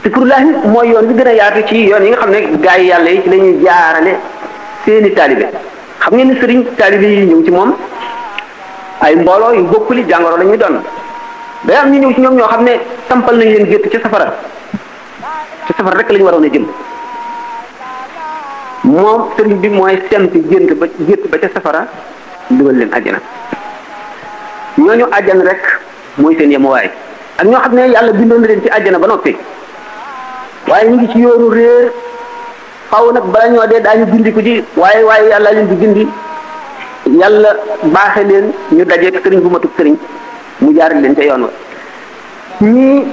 zikrullahi mooy yoon bi gën a yaatu ci yoon yi nga xam ne gaa yi yàlla yi ci la ñuy jaarale seeni taalibe xam ngeen ni sëriñ taalibe yi ñëw ci moom ay mbooloo yu bokkuli jàngoro la ñuy doon day am ñu ñëw ci ñoom ñoo xam ne tampal nañ leen gétt ci safara rek la ñu waroon a jëm moom sëriñ bi mooy sempi gétt ba ca safara dugal leen àjjana ñooñu àjjana rek mooy seen yemuwaay ak ñoo xam ne yàlla bindoon na leen ci àjjana ba noppi waaye ñu ngi ci yoonu réer xaw nag bala ñoo dee daañu gindi ko ci waaye yàlla leen di gindi yàlla baaxe leen ñu dajeeg sëriñ bu matub sëriñ mu jaarale leen ca yoon wa ñii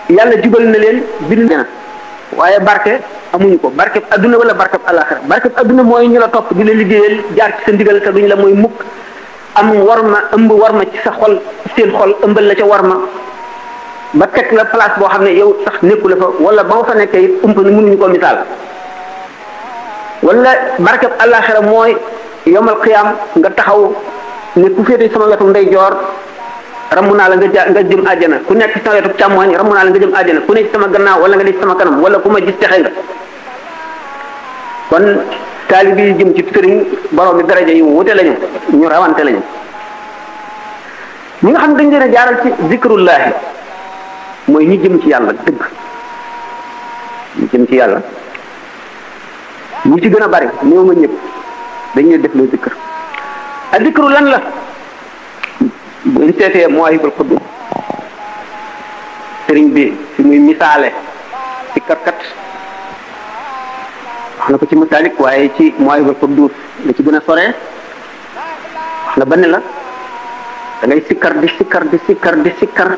yàlla jubal na leen bind na waaye barke amuñu ko barkeb adduna wala barkeb alaxira barkeb adduna mooy ñu la topp di la liggéeyal jaar ci sa ndigal te duñ la mooy mukk am warma ëmb warma ci sa xol seen xol ëmbal la ca warma ba teg la place boo xam ne yow sax nekku la fa wala ba nga fa nekkee it ump ni mënuñu ko misaal wala barkeb alaxira mooy yomal xiyaam nga taxaw ne ku féete sama wetu ndeyjoor ramu naa la nga jëm àjjana ku nekk sama wetu càmmooñ ramu naa la nga jëm àjjana ku nekk sama gannaaw wala nga nekk sama kanam wala ku ma gis texe nga kon taalib yi jëm ci sëriñ borom bi daraja yu wute lañu ñu rawante lañu ñi nga xam ne dañ leen a jaaral ci zikrullahi mooy ñi jëm ci yàlla dëgg ñi jëm ci yàlla ñi ci gën a bari néew ma ñëpp dañuy def loo zikr ak zikru lan la buñ seetee Mawahibul Quddus sëriñ bi fi muy misaale ci karkat wax na ko ci Masaalik waaye ci Mawahibul Quddus la ci gën a sore wax na ba ne la da ngay sikkar di sikkar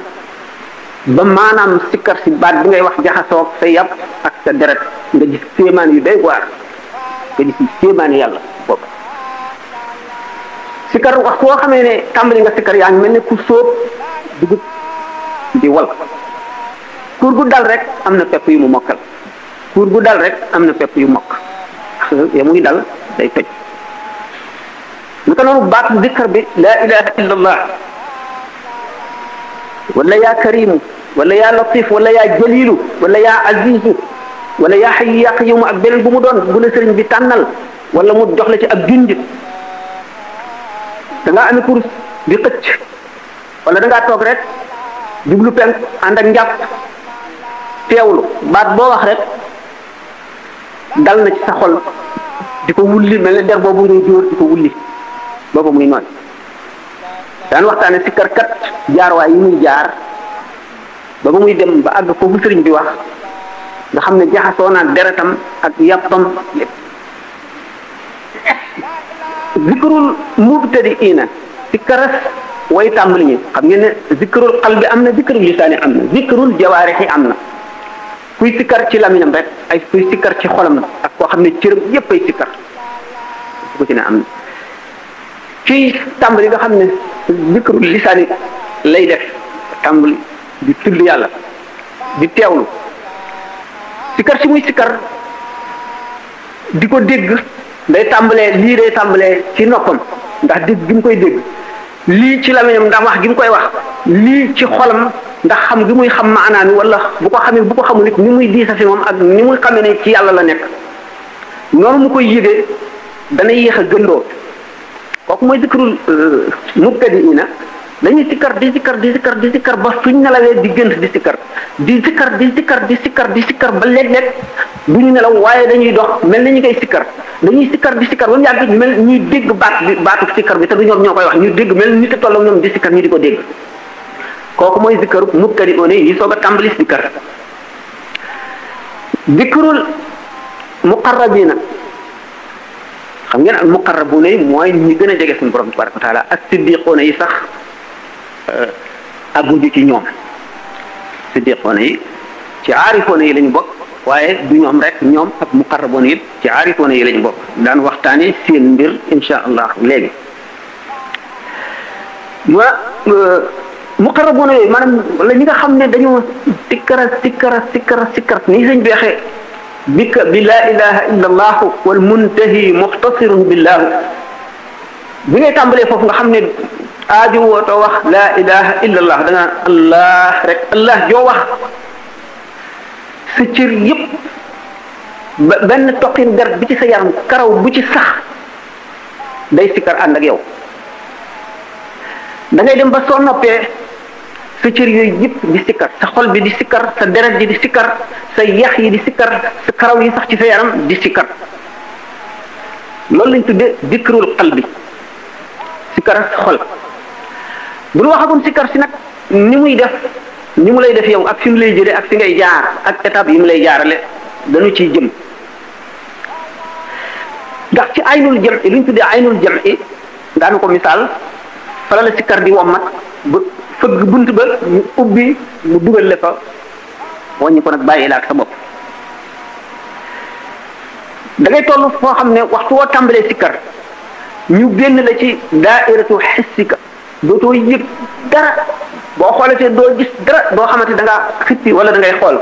ba maanaam sikkar si baat bi ngay wax jaxasoog sa yàpp ak sa deret nga gis kéemaan yu doy waar nga gis kéemaani yàlla boobu sikkar wax koo xamee ne tàmbali nga sikkar yaa ngi mel ne ku sóob dugub di wal kuur gu dal rek am na pepp yu mu mokkal kuur gu dal rek am na pepp yu mokk ya muy dal day toj naka noonu baatu zikkar bi laa ilaha illa allah wala yaa karimu wala yaa latif wala yaa jalilu wala yaa azizu wala yaa hayyu yaa qayyumu ak beneen bu mu doon bu la sëriñ bi tànnal wala mu jox la ci ab junj da ngaa amee kurus di xëcc wala da ngaa toog rek jublu penk ànd ak njàpp teewlu baat boo wax rek dal na ci sa xol di ko wulli mel ne der boobu ngay jóor di ko wulli boobu muy nooy daan waxtaane sikkarkat jaarwaay yi muy jaar ba ba muy dem ba àgg foofu sëriñ bi wax nga xam ne jaxasoo naa deretam ak yàppam lépp zikrul mubtadiina sikkaras way tàmbali ñi xam ngeen ne zikrul qalbi am na zikrul lisaani am na zikrul jawaarixi am na kuy sikkar ci laminam rek ay kuy sikkar ci xolam ak koo xam ne cëram yépp ay sikkar ko ci ne am na ci tàmbali nga xam ne zikrul lisaani lay def tàmbali di tudd yàlla di teewlu sikkar si muy sikkar di ko dégg day tàmbalee ci noppam ndax dégg gi mu koy dégg lii ci lamiñam ndax wax gi mu koy wax lii ci xolam ndax xam gi muy xam maanaam mi wala bu ko xamee bu ko xamul it ni muy diisa fi moom ak ni muy xamee ne ci yàlla la nekk noonu mu koy yëgee dana yéex a gëndoo kooku mooy zikrul mubtadiina dañuy sikkar ba suñ nelawee di gënt di sikkar ba léeg-léeg du ñu nelaw waaye dañuy dox mel na ñu koy sikkar dañuy sikkar ba mu yàgg mel ñuy dégg baatu sikkar bi te du ñoom ñoo koy wax ñu dégg mel nit a toll ak ñoom di sikkar ñu di ko dégg kooku mooy zikkaru mubtadi'uuna yi soog a tàmbali sikkar zikrul muqarrabiina xam ngeen al muqarrabuuna yi mooy ñi gën a jege suñu borom tabaraka wa taala ak siddiquuna yi sax aguju ci ñoom siddiquuna yi ci aarifoona yi lañu bokk waaye du ñoom rek ñoom ak muqarrabuuna yi ci aarifoona yi lañu bokk daan waxtaane seen mbir insha allah léegi muqarrabuuna yooyu maanaam wala ñi nga xam ne dañoo sikkar nii sëñ bi waxee bika bi laa ilaha illa allahu wal muntahi muxtasirun billahu bi ngay tàmbalee foofu nga xam ne aaju wootoo wax laa ilaha illa allah da nga allah rek allah joo wax sa cër yëpp benn toqin der bi ci sa yaram karaw bu ci sax day sikkar ànd ak yow da ngay dem ba soo noppee sa cër yooyu yëpp di sikkar sa xol bi di sikkar sa deret ji di sikkar sa yax yi di sikkar sa karaw yi sax ci sa yaram di sikkar loolu lañ tuddee dikrul qalbi sikkar ak xol bu ñu waxagoon sikkar si nag ni muy def ni mu lay def yow ak fi mu lay jëlee ak fi ngay jaar ak étape yi mu lay jaarale dañu ciy jëm ndax ci aynul jam i lu ñu tuddee aynul jam i daanu ko misaal fala la sikkar di wommat ba fëgg bunt ba ñu ubbi mu dugal le fa wàññi ko nag bàyyi la ak sa bopp da ngay toll foo xam ne waxtu woo tàmbalee sikkar ñu génn la ci daairatu xissika dootoo yëg dara boo xoolatee doo gis dara doo xamante da ngaa xippi wala da ngay xool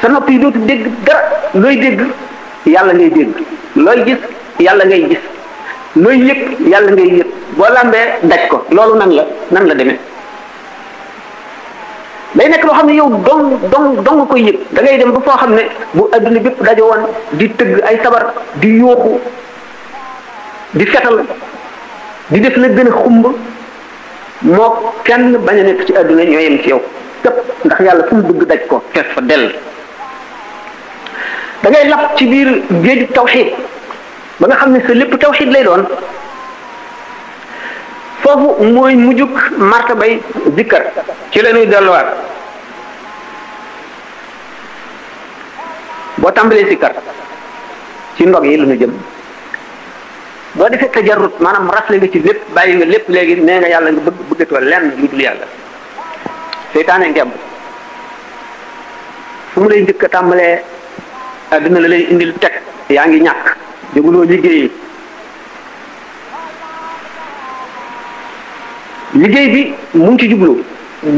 sa nopp yi dootu dégg dara looy dégg yàlla ngay dégg looy gis yàlla ngay gis looy yëg yàlla ngay yëg boo lambee daj ko loolu nan la demee day nekk loo xam ne yow dong koy yëg da ngay dem ba foo xam ne bu adduna bépp daje woon di tëgg ay sabar di yooxu di fetal di def la gën a xumb moo kenn bañ a nekk ci adduna ñoo yem ci yow képp ndax yàlla fu mu dugg daj ko fees fa dell da ngay lap ci biir géej tawxiid ba nga xam ne sa lépp tawxiid lay doon foofu mooy mujjug martabay zikkar ci la ñuy delluwaat boo tàmbalee zikkar ci ndog yi la ñu jëm boo defee tajarrut maanaam rafle nga ci lépp bàyyi nga lépp léegi nee nga yàlla nga bëggatoo lenn lu dul yàlla seytaane ngemb fu mu lay njëkk a tàmbalee adduna la lay indil teg yaa ngi ñàkk jóguloo liggéey bi mu ngi ci jublu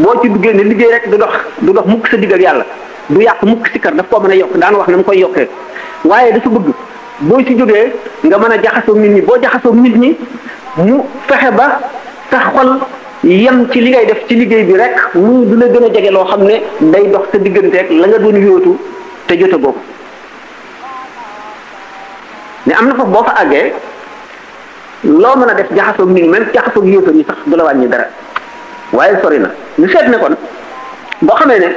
boo ci duggee ne liggéey rek du dox mukk sa digg ak yàlla du yàq mukk sikkar daf koo mën a yokk daan wax na mu koy yokkee waaye dafa bëgg boo ci jógee nga mën a jaxasoo nit ñi boo jaxasoo nit ñi mu fexe ba sa xol yem ci li ngay def ci liggéey bi rek mu du la gën a jege loo xam ne day dox sa digganteeg la nga doon yóotu te jote boobu ne am na foofu boo fa àggee loo mën a def jaxasoo nit ñi même jaxasoo yóotu ñi sax du la wàññi dara waaye sori na ñu seet ne kon boo xamee ne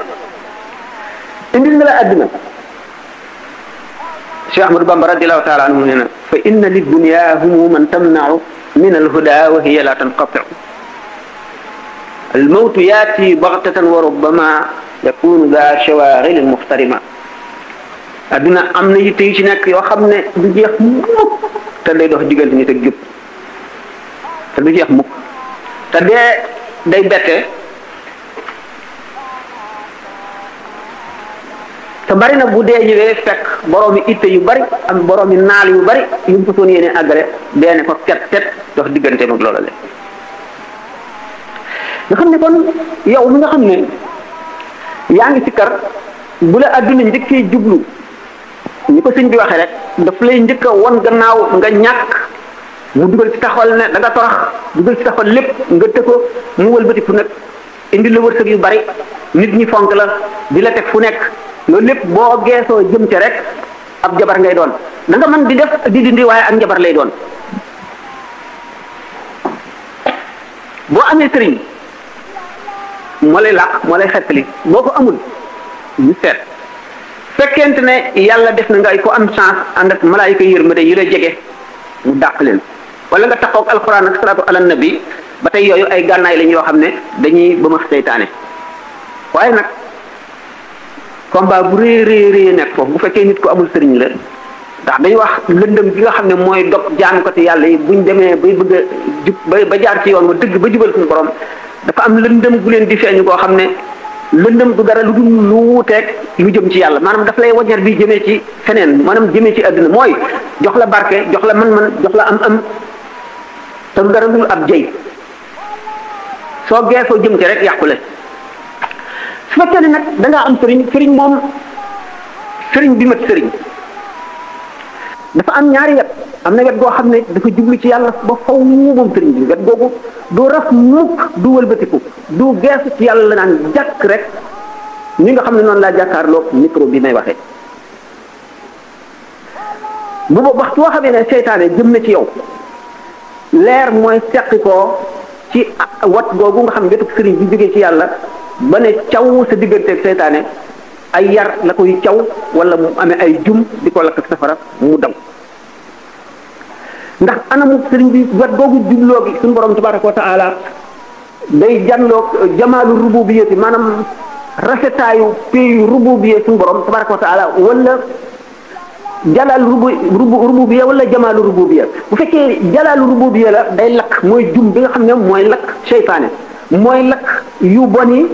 indil na la àdduna Cheikh Ahmadou Bamba radiallahu taala anhu nee na fa inna li dunya humuman tamnau min alhuda wa hiya la tanqatiu almawtu yaati baxtatan wa rubbama yakunu da shawaghil muxtarima adduna am na yitte yu ci nekk yoo xam ne du jeex mukk te day dox diggante nit ak jub te du jeex mukk te day bette te bari na bu dee ñëwee fekk boroomi itte yu bari ak boroomi naal yu bari yu mu ko soon yéene àggale dee ne ko tet dox diggante mag loola le nga xam ne kon yow mi nga xam ne yaa ngi sikkar bu la adduna njëkkee jublu ñi ko sëñ bi waxee rek daf lay njëkk a won gannaaw nga ñàkk mu dugal ci taxawal ne da nga torax dugal ci taxawal lépp nga tëkko mu wëlbatiku nag indi la wërsëg yu bari nit ñi fonk la di la teg fu nekk loolu lépp boo geesoo jëm ca rek ab jabar ngay doon da nga mën di def di dindi waaye ak njabar lay doon boo amee sëriñ moo lay làq moo lay xettali boo ko amul ñu seet fekkente ne yàlla def na nga ay ko am chance ànd ak malaayika yërmande yi la jege mu dàq leen wala nga taxaw ak alxuraan ak salaatu ala nabi ba tey yooyu ay gànnaay lañ yoo xam ne dañuy ba ma seytaane waaye nag combat bu rëy nekk foofu bu fekkee nit ko amul sëriñ la ndax dañuy wax lëndëm gi nga xam ne mooy dog jaamukati yàlla yi buñ demee bay bëgg a jub ba jaar ci yoon wa dëgg ba jubal suñu borom dafa am lëndëm gu leen di feeñu koo xam ne lëndëm du dara lu dul lu wuuteeg lu jëm ci yàlla maanaam daf lay waññar bi jëmee ci feneen maanaam jëmee ci àdduna mooy jox la barke jox la man-man jox la am te du dara lu dul ab jëy soo geesoo jëm ci rek yàqule su fekkee ne nag da ngaa am sëriñ moom sëriñ bi mat sëriñ dafa am ñaari wet am na wet goo xam ne dafa jublu ci yàlla ba faw moom sëriñ bi wet googu du raf mukk du wëlbatiku du geesu ci yàlla la naan jàkk rek ni nga xam ne noonu laa jàkkaarloog micro bi may waxee bu ba waxtu woo xamee ne seytaane jëm na ci yow leer mooy seqi koo ci wat googu nga xam ne wetuk sëriñ bi jógee ci yàlla ba ne caw sa digganteeg seytaane ay yar la koy caw wala mu amee ay jum di ko lakk safara mu daw ndax anamu sëriñ bi wet googu jubloo gi suñu borom tabaraka wa taala day janloog jamaalu rububiyati maanaam rafetaayu péyu rububiyé suñu borom tabaraka wa taala wala jalal rububiya wala jamaalu rububiya bu fekkee jalaalu rububiya la day lakk mooy jum bi nga xam ne mooy lakk seytaane mooy lakk yu boni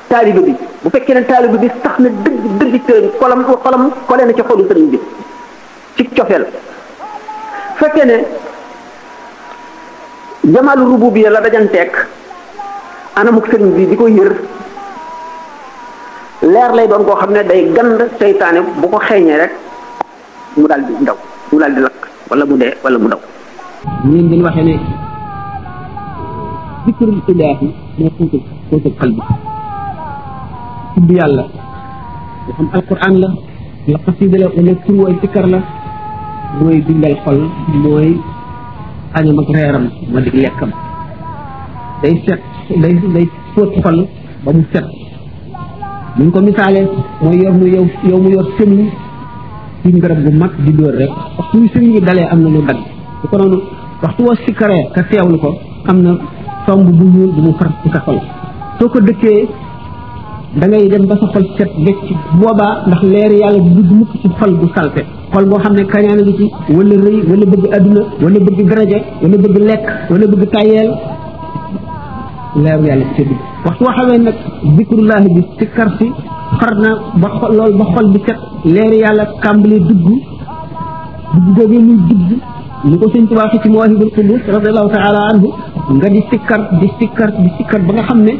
taalibe bi bu fekkee ne taalibe bi sax na dëgg te xolam kole na ci xolu sëriñ bi ci cofeel fekkee ne jamaalu rububiya la dajanteeg anamuk sëriñ bi di ko yër leer lay doon koo xam ne day gand seytaane bu ko xeeñee rek mu daal di ndaw mu daal di lakk wala mu dee wala mu daw ñun dañu waxee ne zikrul ilaahi moo xóotal xal bi tudd yàlla moo xam alquran la la xasida la wala tur way sikkar la mooy dundal xol mooy añam ak reeram moo di lekkam day set day fóot xol ba mu set buñ ko misaalee mooy yow mu yor sëmiñ ci garab bu mag di dóor rek waxtu wi sëriñ bi dalee am na lu dagg su ko noonu waxtu woo sikkaree te teewlu ko am na tomb bu ñuul bu mu far ci sa xol soo ko dëkkee da ngay dem ba sa xol set wecc boobaa ndax leer yàlla du dugg mukk ci xol bu salte xol boo xam ne kañaan ngi ci wala rëy wala bëgg adduna wala bëgg daraja wala bëgg lekk wala bëgg tayeel leeru yàlla ci dugg waxtu woo xamee nag zikrullahi bi sikkar si xar na ba xol loolu ba xol bi set leeri yàlla kàmbali dugg googee muy dugg ni ko sëñ Tuubaa ci Mawaahibul Quddus radiyallahu taala anhu nga di sikkar ba nga xam ne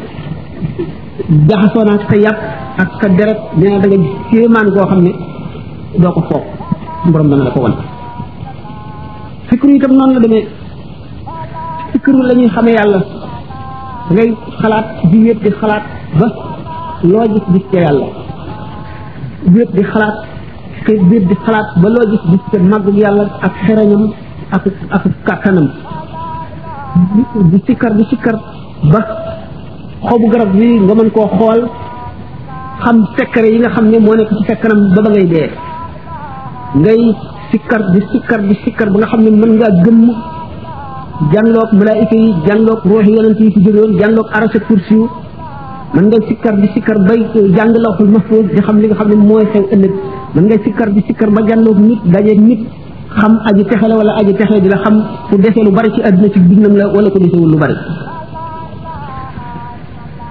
jaxasoo naa sa yàpp ak sa deret nee na da nga kéemaan goo xam ne doo ko foog borom dana la ko wan fikru itam noonu la demee fikru la ñuy xamee yàlla da ngay xalaat di wéet di xalaat ba loo gis ca yàlla wéet di xalaat te wéet di xalaat ba loo gis ca màggug yàlla ak xerañam ak kàttanam di sikkar ba xobu garab bi nga mën koo xool xam secret yi nga xam ne moo nekk ci fekkanam ba ba ngay dee ngay sikkar ba nga xam ne mën ngaa gëmm jànloog malaayika yi jànloog ruuxi yonent yi fi jógewoon jànloog arasa kursiyu mën nga sikkar bay jàng lawhul mahfuus di xam li nga xam ne mooy xew ëllëg mën nga sikkar ba jànloog nit dajeeg nit xam aji texe la wala aji texe di la xam ku desee lu bari ci àdduna ci dundam la wala ku desewul lu bari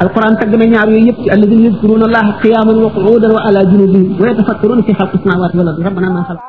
alquran tagg na ñaar yooyu yëpp ci alladina yadkuruna allaha qiyaman wa qu'udan wa ala junubihim wa yatafakkaruna fi xalqi samawati wal ardi rabbana ma xalaq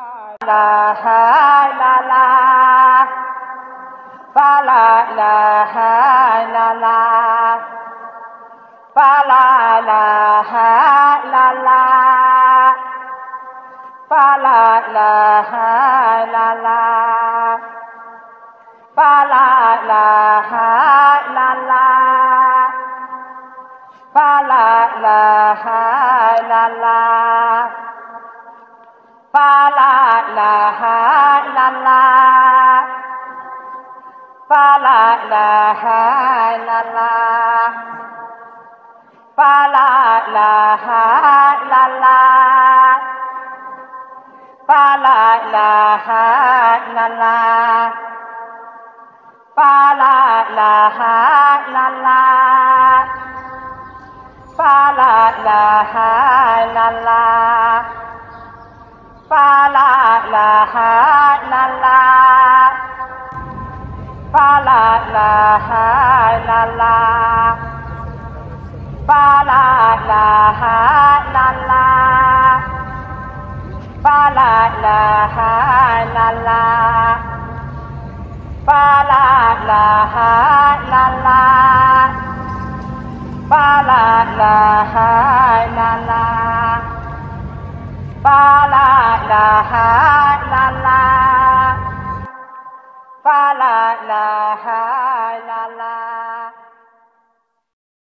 la